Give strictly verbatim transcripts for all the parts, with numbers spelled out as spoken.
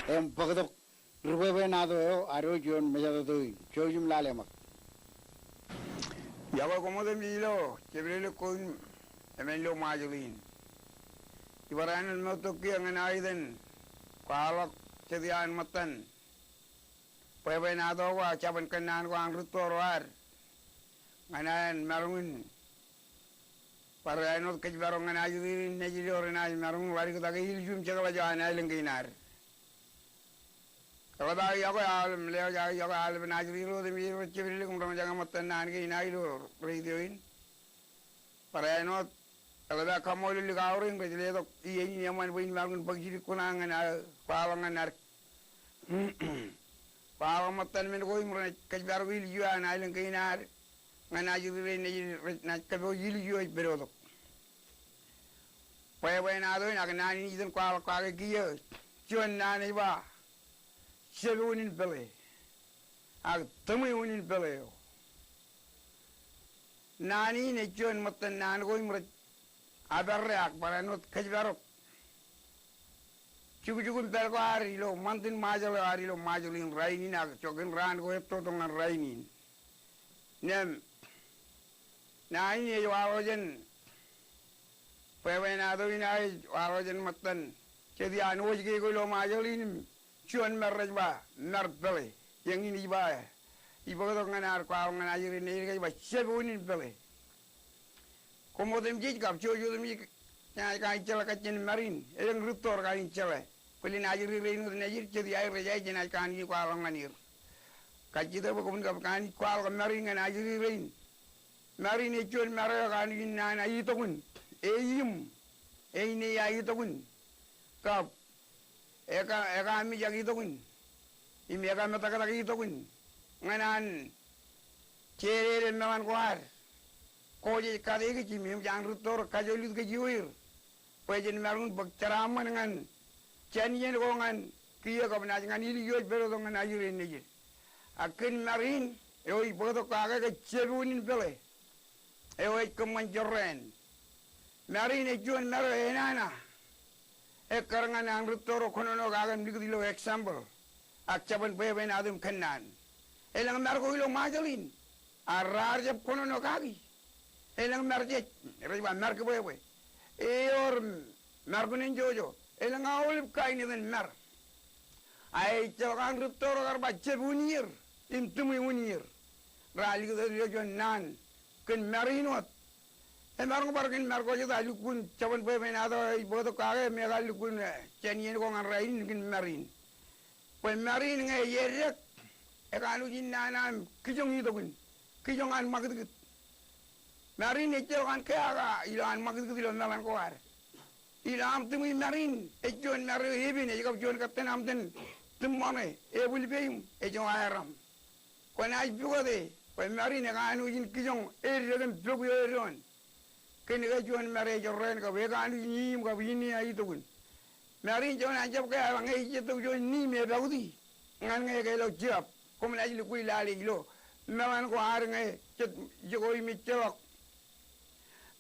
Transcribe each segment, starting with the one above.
im bōktok ri bwebwenato eo ad wōj ioon mejatoto in. Jouj im lale ṃōk. Iọkwe koṃ otemjej ilo jepdewōt ko in emān ilo Ṃajeḷ in. Ibar āinwōt ṃoottok kiiō ñan aō itōn kwaḷọk jet iaan ṃōttan bwebwenato ko ak jabōn kōnnaan ko an rūtto ro ad ñan aer maroñ in bar āinwōt kōjparok ñan ajri rein nejid eo renaaj maroñ in ḷaddik take ilju im jekḷaj eo an aelōñ kein ad. Eḷap aō iọkwe aolep, lewōj aō iọkwe aolepen ajri ro otemjej rej jepdikdik im roñjake ṃōttan naan kein aō ilo retio in. Bar āinwōt eḷap aō kaṃṃoolol likao rein rej letok iien in eṃṃan bwe in maroñ in bōk jidik kuṇaō ñan aō kwaḷọk ñan ad kwaḷọk ṃōttan men ko im renaaj kōjparok ilju an aelōñ kein ad ñan ajri rein nejid rej naaj kōpooj ilju eo ej pedotok. Bwebwenato in ak naan in ij itōn kwaḷọk kake kiiō, juon naan ej ba, jab unin peḷe, ak tōṃwe unin peḷe eo. Naan in ej juon ṃōttan naan ko im rej aperre ak barāinwōt kōjparok jukjuk im pād ko ad ilo ṃantin Ṃajeḷ eo ad ilo Ṃajeḷ in rainin ak joñan raan ko ettotok ñan rainin. Im naan in ej waḷọk jān bwebwenato in aō ej waḷọk jān ṃōttan jet iaan wōj kein ko ilo Ṃajeḷ in im juon mar rej ba mar peḷe. Eñin ij ba, ij bōktok ñan ad kwaḷọk ñan ajri rein nejid ke ej ba jab unin peḷe. Koṃ otemjej kab jouj otemjej jenaaj kanooj jeḷā kajjien mar in, elōñ rūtto ro kanooj jeḷā. Bōlen ajri rein wōt nejid jet iaer rej aer jenaaj kanooj kwaḷọk ñan er. Kajjitōk bwe koṃwin kab kanooj kwaḷọk mar in ñan ajri rein. Mar in ej juon mar eo ekanooj in nana itokin, eim, einea itokin, kab eka, ekamijak itokin, im ekametaktak itokin ñan an jeedede meḷan ko ad. Ko jej kate kōj im eṃōj an rūtto ro kajoor ḷọk kōj ioer bwe jen maroñ in bōk jeraaṃṃan ñan jān iien ko ñan kiiō kab naaj ñan ilju eo ej pedotok ñan ajri rein nejid. Ak kōn mar in eo ij bōktok kake ke jab unin peḷe eo ej kōṃṃan jorrāān. Mar in ej juon mar eo enana ekkar ñan an rūtto ro kōnono kake im likūt ilo example ak jabōn bwebwenato im kōnnaan. Elōñ mar ko ilo Ṃajeḷ in ak raar jab kōnono kaki. Elōñ mar jej, rej ba mar kibwebwe, eor, mar kōnono jojo. Elōñ aolep kain etan mar. A ejjeḷọk an rūtto ro kar ba jab un ier im tōṃwe un ier. Raar likūt ilo juon naan kōn mar in wōt. Emaroñ bar kōn mar ko jet a lukkuun jabōn bwebwenato eo ij bōktok kake im ekar lukkuun, eh, jān iien ko ñan rainin kōn mar in. Bwe mar in ñe ej eddek, ekanooj in nana im kijoñ itokin, kijoñ an ṃakūtkūt. Mar in ejjeḷọk an keaka ilo an ṃakūtkūt ilo meḷan ko ad. Ilo aṃ tōṃwi mar in, ej juon mar eo epen, ej kab juon kōttan aṃ ten tūṃṃaṇe, ebwilpe im ej oaeraṃ. Kwōnaaj pukote bwe mar in ekanooj in kijoñ eddek im pok ioon doon. Kōn ke juon mar eo ej jorrāān kab ekanooj in iiṃ kab inea itokin. Mar in juon an jab ke eḷaññe ej jettok juon niim epakti ñan ñe ekeḷọk jab. Koṃ naaj lukkuun lale ilo meḷan ko ad ñe jet, ijoko im ejjeḷọk,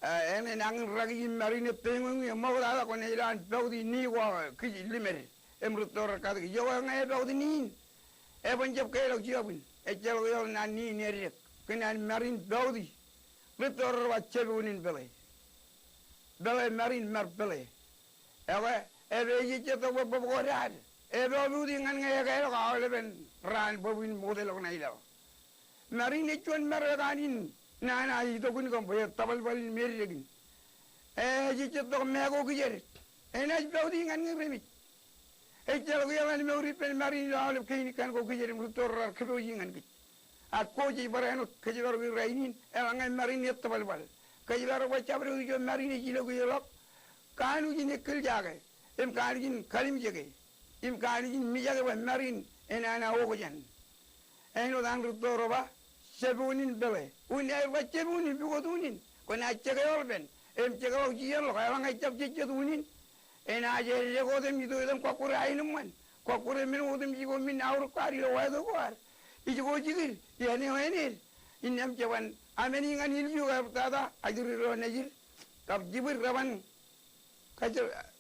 eh, enañin raki im mar in etteiñoñi, eṃoktata kwōnaaj lale an pakti ni ko kij limed im rūtto ro rej kate kōj. Ijoko ñe epakti ni in, eban jab keḷọk jab in. Ejjeḷọk eoon naan ni in eddek kōn an mar in pakti. Rūtto ro rej ba jab unin peḷe. Peḷe mar in, mar peḷe. Ekwe, epakti ej ejjetok bwe bōb ko dad. Epakti ñan ñe ekeḷọk aolepen raan bōb in ṃoktelḷọk ṇa ilaḷ. Mar in ej juon mar eo ekanooj in nana itokin kōn bwe ettōbalbal in im eddekin. Ej ejjetok make ko kijed. Enaaj pakti ñan ñe remej. Ejjeḷọk eoon an mour ippān mar in ilo aolep kein kaṇ ko kijed im rūtto ro raar kōpooji ñan kōj. Ak ko jej barāinwōt kōjparok rainin, eḷaññe mar in ettōbalbal, kōjparok bwe jabdewōt ijo mar in ej ilọk ioḷọk, kanooj in ekkiljake, im kanooj in kalimjeke, im kanooj in mijake bwe mar in enana okjān. Āinwōt an rūtto ro ba, jab unin peḷe. Unin, ej ba jab unin, pukot unin. Kwōnaaj jekḷọk ippān, im jekḷọk jijeḷọk, eḷaññe jab jejjet unin, enaaj eddek wōt im ito iten kọkkure aenōṃṃan. Kọkkure men otemjej ko men aorōk ko ad ilo wāto ko ad. Ijoko jikid, iien eo āined. Innām jeban amāni ñan ilju eo kab tata, ajri ro nejid, kab jibwid reban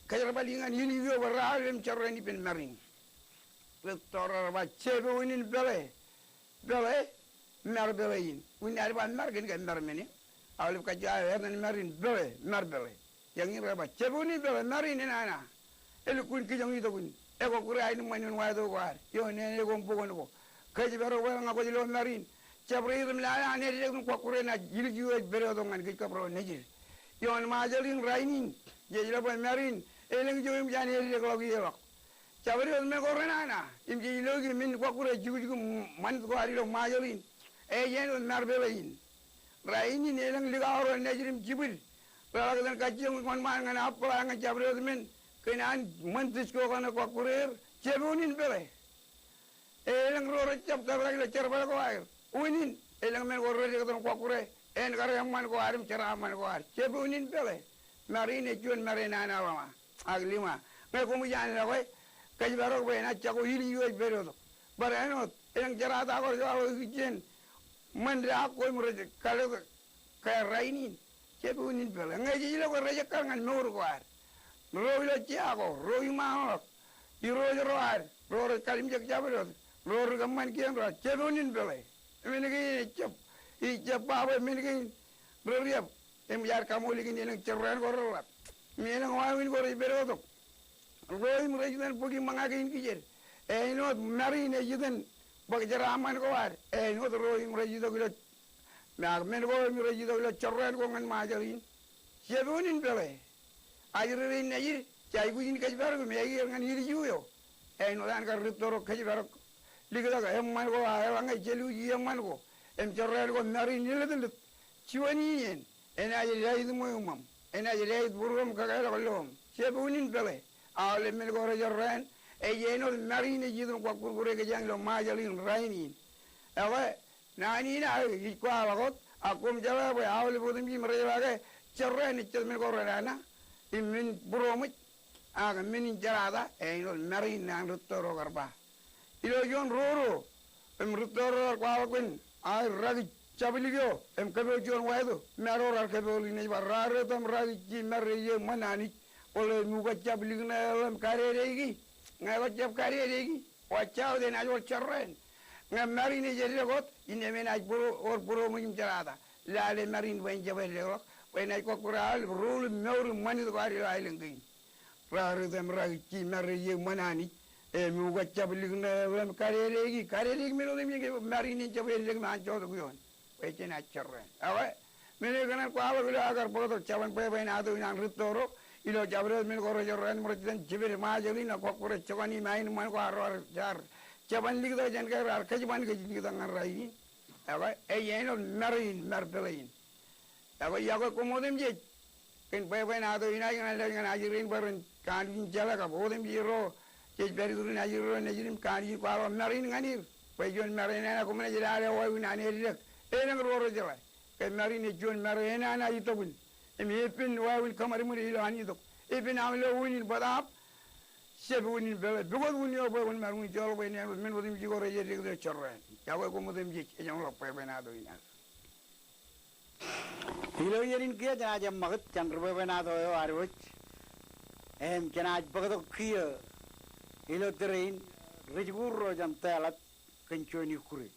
kōjerbali ñan ilju eo bwe raar im jorrāān ippān mar in. Ri toro rej ba, jepoonin peḷe, peḷe, mar peḷe in. Unin ad ba mar kōn ke mar men eo. Aolep kajju aō etan mar in peḷe, mar peḷe. Eñin rej ba, jepoonin peḷe, mar in enana. Elukkuun kijoñ itok in. Ekwōkkure aenōṃṃan ioon wāto ko ad. Ioon āne ko im bukon ko. Kōjparok bwe eḷaññe kwōj lo mar in, jabdewōt im lale an eddek im kwōkkure naaj ilju eo ej pād tok ñan kōj kab ro nejid. Ioon Ṃajeḷ in rainin, jej lo bwe mar in elōñ ijo eṃōj an eddekḷọk ie ḷọk. Jabdewōt men ko renana, im jej lo ke men kwōkkure jukjuk im ṃanit ko ad ilo Ṃajeḷ in, ej āinwōt mar peḷe in. Rainin elōñ likao ro nejid im jibwid reḷak iten kajjioñ wōnṃaan ñan apply ñan jabdewōt men kōn an ṃanit ko kaṇe kwōkkureer, jepoonin peḷe. Elōñ ro rej jab tōprak ilo jerbal ko aer. Unin, elōñ men ko rej dikdik im kwōkkure, en kar eṃṃan ko ad im jeraaṃṃan ko ad. Jepoonin peḷe. Mar in ej juon mar enana ḷōḷḷap. Ak lima. Ñe koṃij anlọke, kōjparok bwe enaaj jako ilju eo ej pād tok. Bar āinwōt, elōñ jerata ko rej waḷọk ikijjien ṃōnda ak ko im rej kalōk ke rainin, jepoonin peḷe. Ñe jej lo ke rej ekkar ñan mour ko ad. Ro ilo jea ko, ro iṃaanḷọk, irooj ro ad, ro rej kalimjek jabdewōt, ro ri kōṃṃan kien ro ad, jepoonin peḷe. Men kein ejjab, ijjab ba bwe men kein rej riab, im jaar kaṃool ikin elōñ jorrāān ko reḷap. Im elōñ wāween ko rej pād tok. Ro im rej iten bōki ṃōñā kein kijed. Āinwōt mar in ej iten bōk jeraaṃṃan ko ad. Āinwōt ro im rej itok ilo, ak men ko im rej itok ilo jorrāān ko ñan Ṃajeḷ in. Jepoonin peḷe. Ajri rein nejid, jej aikuj in kōjparok im eaer ñan ilju eo. Āinwōt an kar ri toro kōjparok. Liktok eṃṃan ko, ak eḷaññe jej luuji eṃṃan ko im jorrāān ko, mar in ilōtlōt. Juon iien, enaaj lait ṃweo iṃōṃ, enaaj lait būruōṃ kake ḷọk loṃ. Jepoonin peḷe. Aolep men ko rej jorrāān, ej āinwōt mar in ej itok im kwōkkurkure kōjeañ ilo Ṃajeḷ in rainin. Ekwe, naan in aō ij kwaḷọk wōt, ak koṃ jeḷā bwe aolep otemjej im rej jeḷā ke jorrāān ej jet men ko renana, im men būroṃōj, ak men in jerata, āinwōt mar in naan ri toro kar ba. Ilo juon roro, im ri toro rej kwaḷọk kōn aer rak jablik eo, im kōpool juon wāto, im ro rar kōpool in ej ba, raar ri tōm rak ijji, mar rej iiō ṃōn Anij, bōlen mukaj jablik ṇe ḷōṃ kadedeiki, ñe kwōj jab kadedeiki, watch out, enaaj wōr jorrāān. Ñe mar in ej eddek wōt, innām enaaj būro, wōr būroṃōj im jerata. Lale mar in bwe en jab eddek ḷọk, bwe enaaj kwōkkure aolep rūḷ im mour im ṃanit ko ad ilo aelōñ kein. Raar ri tōm rak ijji, mar rej iiō ṃōn Anij, im mukaj jablik ṇe ḷōṃ kadedeiki, kadedeiki men otemjej ke mar in en jab eddek im an jotok ioon. Bwe jenaaj jorrāān. Ekwe, men eo ikōṇaan kwaḷọk ilo aō kar bōktok jabōn bwebwenato in an ri toro, ilo jabdewōt men ko rej jorrāān im rej iten jiped Ṃajeḷ in ak kwōkkure jokane im aenōṃṃan ko ad ro rar, jar, jeban liktok jān ke raar kōjban kōj liktok ñan rainin. Ekwe, ej āinwōt mar in, mar peḷe in. Ekwe, iọkwe koṃ otemjej kōn bwebwenato in, ak ñan, ñan ajri rein bwe ren kanooj in jeḷā kab otemjej ro jej pād iturin ajri ro nejid im kanooj in kwaḷọk mar in ñan er. Bwe juon mar enana koṃ naaj lale wāween an eddek. Elōñ ro rej jeḷā ke mar in ej juon mar enana itokun. Im epen wāween kōṃadṃōd ilo an itok. Epen aṃ lo unin bōtaab. Jab unin peḷe. Pukot un eo bwe kwōn maroñ in joḷọk bwe en āinwōt men otemjej ko rej eddek ilo jorrāān. Iọkwe koṃ otemjej, ejeṃḷọk bwebwenato in ad. Ilo iien in kiiō jenaaj eṃṃakūt jān ri bwebwenato eo ad wōj. Im jenaaj bōktok kiiō ilo tōre in, ri-jikuuḷ ro jān Tōḷap kōn juon ikkure.